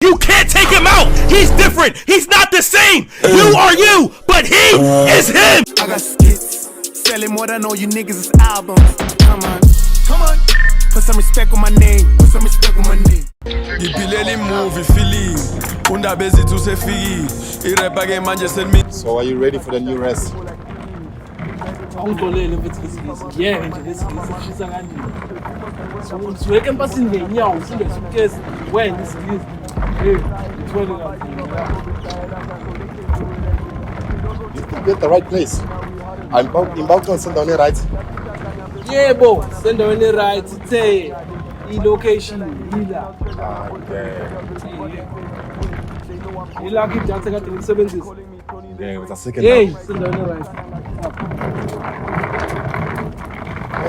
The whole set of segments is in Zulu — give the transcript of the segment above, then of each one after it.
You can't take him out. He's different. He's not the same. You are you, but he is him. I got skits, selling more than all you niggas is albums. Come on, come on. Put some respect on my name. Put some respect on my name. Ngiphilela imovie feeling undaba ezithu usefikile irepha ke manje selimi. So are you ready for the new rest? Awungixolele mfethu lesingisi. Ngiyeke nje lesingisi kushisa kanje. Siweke empasini ngeenyawo usinde suitcase wena isingisi. Hey, ngithwele kanzima. You think we're at the right place? I'm about sendaweni right. Yebo, sendaweni right ithe i-location ila. Ilakho idatha kade ngilisebenzisa. Yeah, it's a second. Hey, sendaweni right.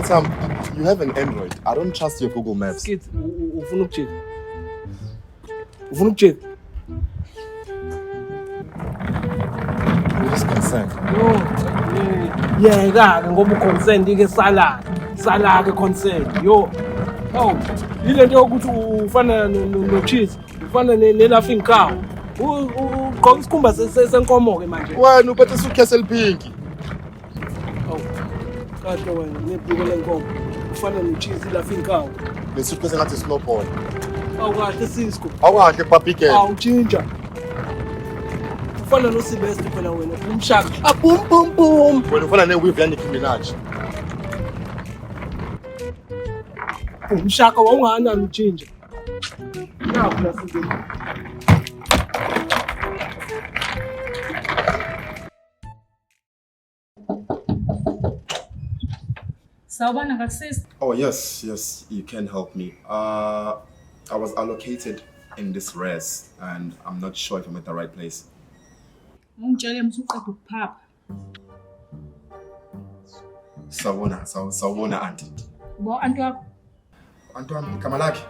But you have an Android. I don't trust your Google Maps. Skit, ufuna ukujika. Ufuna ukujika. I'm just concerned. Yo, yeka-ke ngoba uconsent ke sala sala-ke consent yo. Oh, yile nto yokuthi ufana no-cheese ufana ne-laughing cow. Ugqoka isikhumba senkomo-ke manje. Wena uphethe suitcase eliphinki. Awu, kahle wena nebhuku lenkomo ufana no-cheese i-laughing cow. Le suitcase engathi snowball. Awu kahle Cisco. Awukahle papi. Awu tshintsha ufana noSylvester phela wena umshaka ah boom boom boom. Wena ufana ne-weave yaNicki Minaj. Umshaka wawunganani utshintsha nakho la sizeni. Sawubona ngakusiza. Oh yes, you can help me. I was allocated in this res and I'm not sure if I'm at the right place. Ungitshele mse uqeda ukuphapha. Sawubona, sawubona auntie. Bo anti wakho. Antoine, igama lakhe?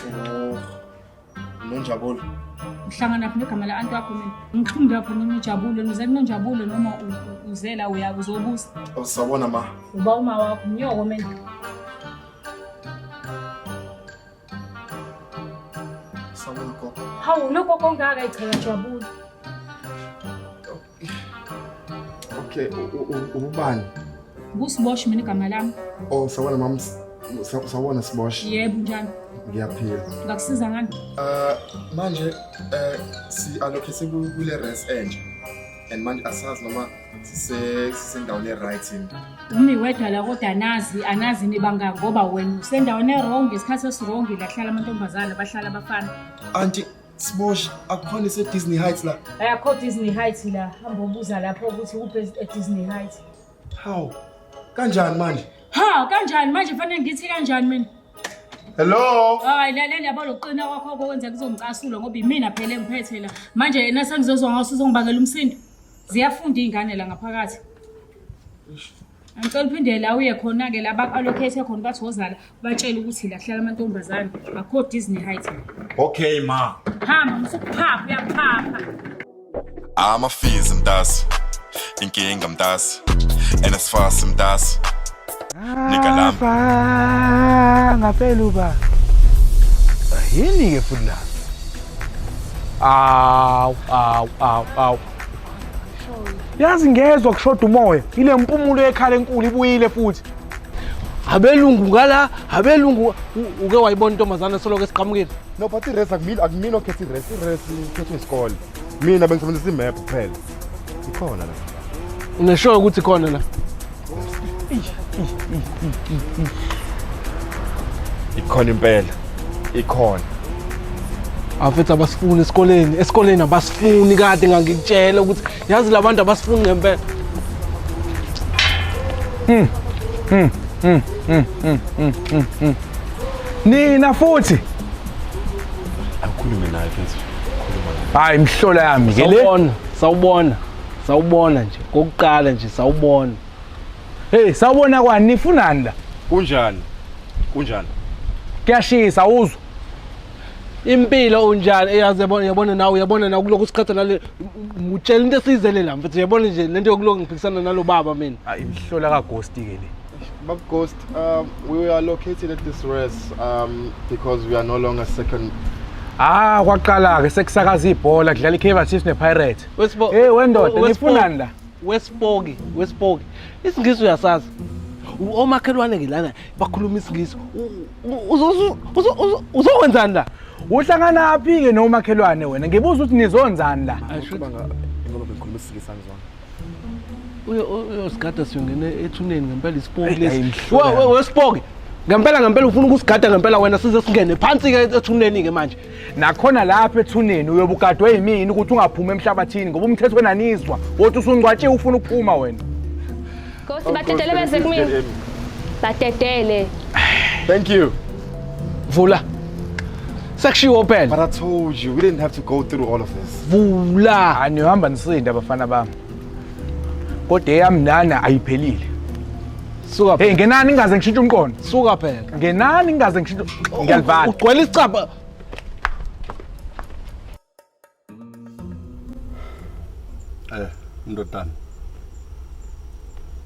Oh, Nonjabulo. Uhlangana phi negama la anti wakho mina? Ngixhumile lapho ninojabulo, nize kunonjabulo noma uzela uya uzobusa. Oh, sawubona ma. Uba uma wakho mnyoko mina. Sawubona gogo. Hawu lokho kongaka ichela jabulo. Okay, ubani? Ngusiboshi mina igama lami. Oh, sawubona mam. Sawubona Siboshi. Yebo njani? Ngiyaphila. Ngakusiza ngani? Manje si allocate kule res entsha. And manje asazi noma sisendaweni e-right yini. Umi wedwa la kodwa anazi nibanga ngoba wena usendaweni e-wrong ngesikhathi esiwrong la kuhlala amantombazane bahlala abafana. Auntie Siboshi, akukhona ise-Disney Heights la. Ayakho Disney Heights la, hamba ubuza lapho ukuthi uphi e-Disney Heights. How? Kanjani manje? Ha, kanjani manje fanele ngithi kanjani mina? Hello? Hayi la le yabo lokuqina kwakho okwenza kuzongicasula ngoba imina phela engiphethe la. Manje yena sengizozwa ngaso uzongibangela umsindo. Ziyafunda izingane la ngaphakathi. Angicela uphinde la uye khona ke la ba-allocate khona bathi wozala batshele ukuthi la kuhlala amantombazane akho Disney Heights. Okay ma. Hamba musukuphapha uyaphapha. Amafizi mntasi. Inkinga mntasi. NSFAS mntasi. Nika lami. Ngapela uba. Yini ke futhi la? Aw aw aw aw. Yazi ngezwe kushoda umoya. Ile mpumulo yekhala enkulu ibuyile futhi. Abelungu ngala, abelungu uke wayibona intombazane soloko esiqhamukile. No, but i-res akumina okhetha i-res, i-res ikhethwa isikole. Mina bengisebenzisa i-map kuphela. Ikhona la. Uneshoyo ukuthi khona la. Ikhona impela. Ikhona. Afethu abasifuni esikoleni, esikoleni abasifuni kade ngangikutshela ukuthi yazi labantu abasifuni ngempela. Nina futhi. Awukhulume naye mfethu. Hayi imhlola yami ke le. Sawubona, sawubona. Sawubona nje, kokuqala nje sawubona. Hey, sawubona kwani nifunani la? Kunjani? Kunjani? Kuyashisa uzwa. Impilo unjani? Eyazi yabona yabona nawe uyabona nawe kulokhu sikhatha nale ngutshela into esiyizele la mfethu uyabona nje lento yokulokhu ngiphikisana nalo baba mina. Hayi imhlola kaGhost ke le. Bab Ghost, we were located at this res because we are no longer second Ah, kwaqala-ke sekusakaza ibhola kudlala i-Kaizer Chiefs ne-Pirates. Hey wendoda, nifunani la? Wesipoki, wesipoki. Isingisi uyasazi. Omakhelwane ke lana bakhuluma isingisi. Uzokwenzani la? Uhlanganaphi-ke nomakhelwane wena? Ngibuza ukuthi nizonzani la? Ngicabanga ngoba bengikhuluma isiNgisi angizwanga. Uyosigada siyongena ethuneni ngempela isipoki Eyi, lesi. ayi, Wesipoki. Ngempela ngempela ufuna ukusigada ngempela wena size singene phansi-ke ethuneni-ke manje. Nakhona lapha ethuneni uyobe ugadwe yimini ukuthi ungaphumi emhlabathini ngoba umthetho wena nizwa wothi usungcwatshiwe ufuna ukuphuma wena. Nkosi badedele beze kumina. Badedele. Thank you. Vula. Sekushiwo phela. But I told you we didn't have to go through all of this. Vula. Anihamba nisinda abafana bami. Kodwa eyami nana ayiphelile. Suka Hey ngenani ngingaze ngishintshe umqondo. Suka phela. Ngenani ngingaze ngishintshe ngiyalivala. Ugcwele isicaba. Ndodana.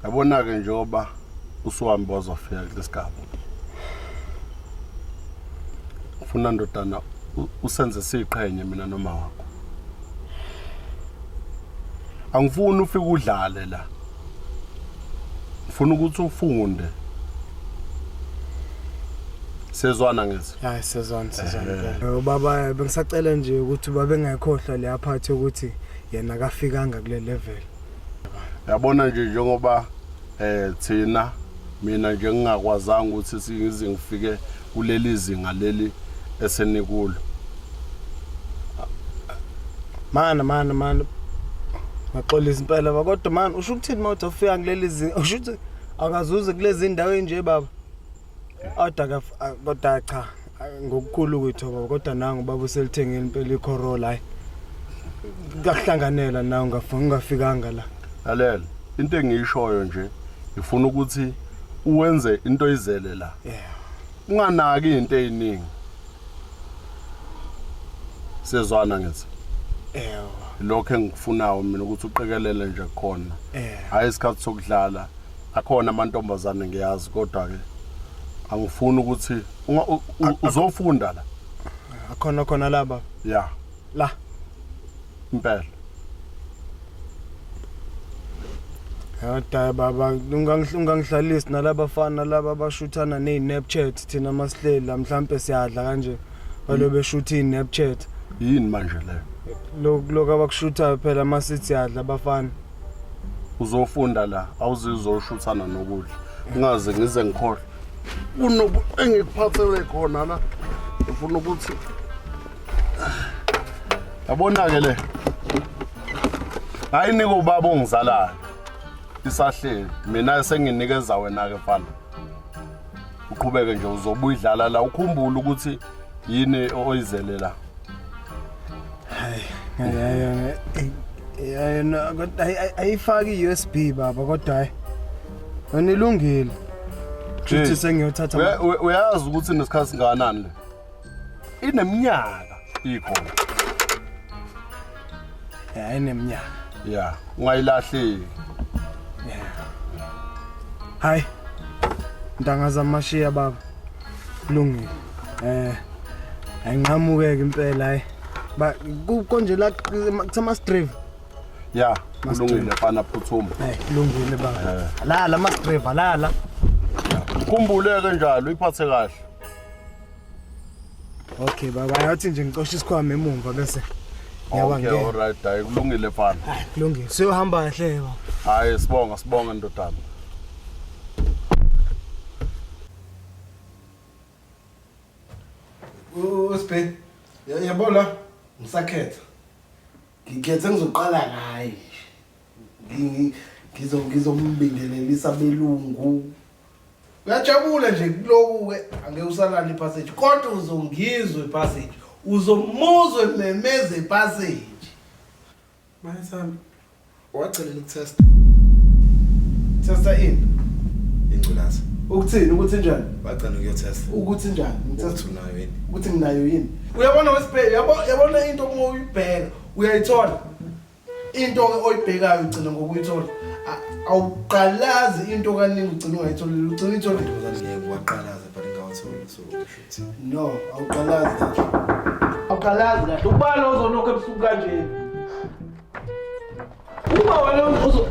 Yabona ke njengoba usuhambe wazofika kulesigaba. Ufuna ndodana usenze siqhenye mina noma wakho. Angifuni ufike udlale la. Ngifuna ukuthi ufunde. Sezwana ngithi. Hayi sezwana sezwana impela. Ubaba bengisacela nje ukuthi babengayikhohlwa leya part yokuthi yena akafikanga kule level. Yabona nje njengoba thina mina nje ngingakwazanga ukuthi singize ngifike kuleli zinga leli esenikulo. Mana mana mana. Ngaxolisa impela baba kodwa mana usho ukuthini mawuthi awufika kuleli zinga usho ukuthi akazuze kulezi ndawo enje baba. Kodwa kodwa cha ngokukhulu ukuyithoba kodwa nangu baba uselithengile impela iCorolla hayi. Kuyakuhlanganela nawe ungafikanga la. Lalela, into engiyishoyo nje ngifuna ukuthi uwenze into izele la. Yeah. Unganaki into eziningi. Sezwana ngithi. Yebo. Lokho engikufunayo mina ukuthi uqikelele nje khona. Yeah. Hayi isikhathi sokudlala. Akhona amantombazane ngiyazi kodwa ke angifuni ukuthi uzofunda la. Akhona khona la baba. Yeah. La. Impela. Hayi baba ungangihlalisi nalabafana laba abashuthana neSnapchat thina masihleli la mhlambe siyadla kanje balo beshutha iSnapchat. Yini manje leyo? Lokho abakushuthayo phela masithi siyadla abafana. Uzofunda la awuzizoshuthana nokudla. Ungaze ngize ngikhohle. Kunobu engikuphathele khona la. Ngifuna ukuthi yabona ke le. Hayi niko ubaba ongizalayo. Isahleli mina senginikeza wena ke mfana. Uqhubeke nje uzobuyidlala la ukhumbule ukuthi yini oyizele la. Hayi hayi kodwa ayifaki USB baba kodwa hayi. Wena ilungile. Futhi sengiyothatha uyazi ukuthi nesikhathi singakanani le. Ineminyaka ikhona. Hayi ineminyaka. Yeah, ungayilahleki. Yeah. Hayi. Ntangaza amashiya baba. Kulungile. Ayinqamukeke impela hayi. Ba konje la kuthama drive. Yeah, kulungile fana phuthuma. Kulungile baba. Lala mas drive lala. Ukhumbuleke njalo uyiphathe kahle. Okay baba, ayathi nje ngicosha isikhwama emumva bese ngiyaba ngeke. Okay, all right, hayi kulungile fana. Kulungile. Siyohamba kahle baba. Hayi sibonga sibonga ndodana. Usiphe. Yabona ngisakhetha. Ngikhethe ngizoqala ngaye. Ngizombingelelisa belungu. Uyajabula nje kuloku ke angeke usalale ipassage kodwa uzongizwe ipassage. Uzomuzwe memeze ipassage. Manje sami wagcina ukutest. Testa ini? Ingculaza. Ukuthini ukuthi njani? Wagcina ukuyotest. Ukuthi njani? Ngitest unayo yini? Ukuthi nginayo yini? Uyabona wesibheke, yabona into uma uyibheka uyayithola. Into ke oyibhekayo ugcina ngokuyithola. Awuqalazi into kaningi ugcina ungayithola, ugcina uyithola. Yebo waqalaza but Ngiwathola, so shuthi. No, awuqalazi kahle. Awuqalazi kahle. Ubani ozonokho ebusuku kanje? Uma wena uzo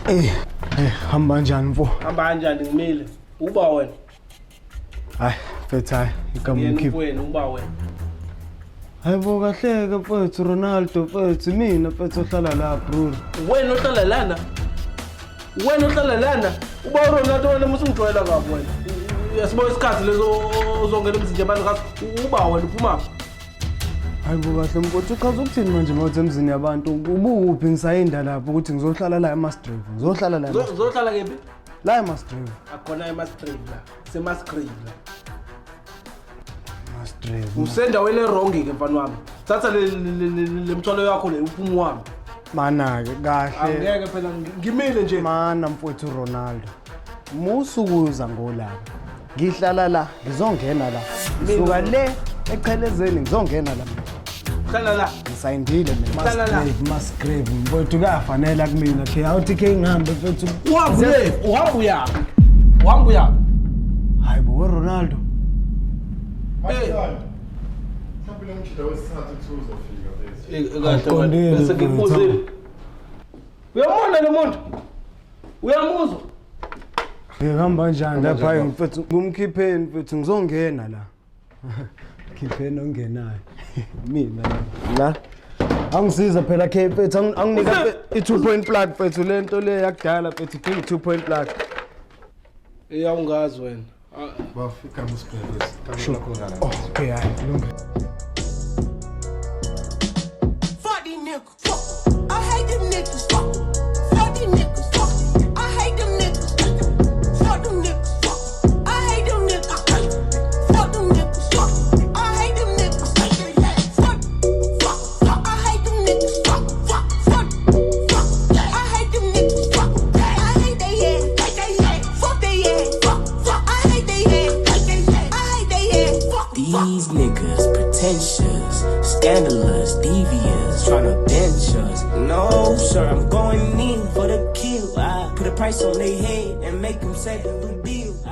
Eh, eh, hamba kanjani mfo? Hamba kanjani ngimile. Uba wena. Hayi, mfethu hayi, igama Yena umkhiphi. mfowenu uba wena. Hayi bo kahleke mfethu Ronaldo mfethu mina mfethu ohlala la bro. Wena ohlala lana. Wena ohlala lana. Uba uRonaldo wena musungijwayela kabi wena. Uyasibona isikhathi leso ozongena emzini yabantu ngaso. Uba wena uphuma. Hayi bo kahle mfowethu uchaza ukuthini manje mawuthi emzini yabantu ubuphi ngisayinda lapho ukuthi ngizohlala la eMastrave ngizohlala la Uzohlala kephi? La eMastrave. Akhona eMastrave la. Semasgrave la. Mastrave. Usendaweni erongi ke mfana wami. Thatha le mthwalo yakho le uphume wami. Mana ke kahle. Angeke phela ngimile nje. Mana mfowethu Ronaldo. Musukuza ngolaka. Ngihlala la ngizongena la. Suka le echelezeni ngizongena la. Hlala la. Ngisayindile mina. Hlala la. Masgrave, Masgrave mfowethu kuyafanela kumina ke awuthi ke ngihambe mfowethu. Uhambe uye, uhambe uyaphi? Uhambe uyaphi? Hayi bo we Ronaldo. Mhlawumbe lo mjida wesithathu kuthiwa uzofika mfethu. Awuqondile, Bese ngikubuzile. Uyamona lo muntu? Uyamuzwa? Ngihamba kanjani lapha hayi mfethu ngumkhipheni mfethu ngizongena la. Khipheni ongenayo. Mina la. Angisiza phela ke mfethu anginika i2 point plug mfethu lento le yakudala mfethu idinga i2 point plug. Iyawungazi wena. Bafika musibheke. Kamela khona. Okay hayi kulungile. Fuck these niggas. Fuck. I hate them niggas. Fuck. Fuck these niggas. Fuck. I hate them niggas. Fuck them niggas. Fuck. I hate them niggas. Fuck them niggas. Fuck. I hate them niggas. Fuck. Fuck. Fuck. I hate them niggas. Fuck. Fuck. Fuck. Fuck. I hate them niggas. Fuck. I hate they ass. Fuck they ass. Fuck. Fuck. I hate they ass. I hate they ass. Fuck. These niggas pretentious, scandalous, devious, tryna bench us. No, sir, I'm going in for the kill. I put a price on their head and make them say the deal. I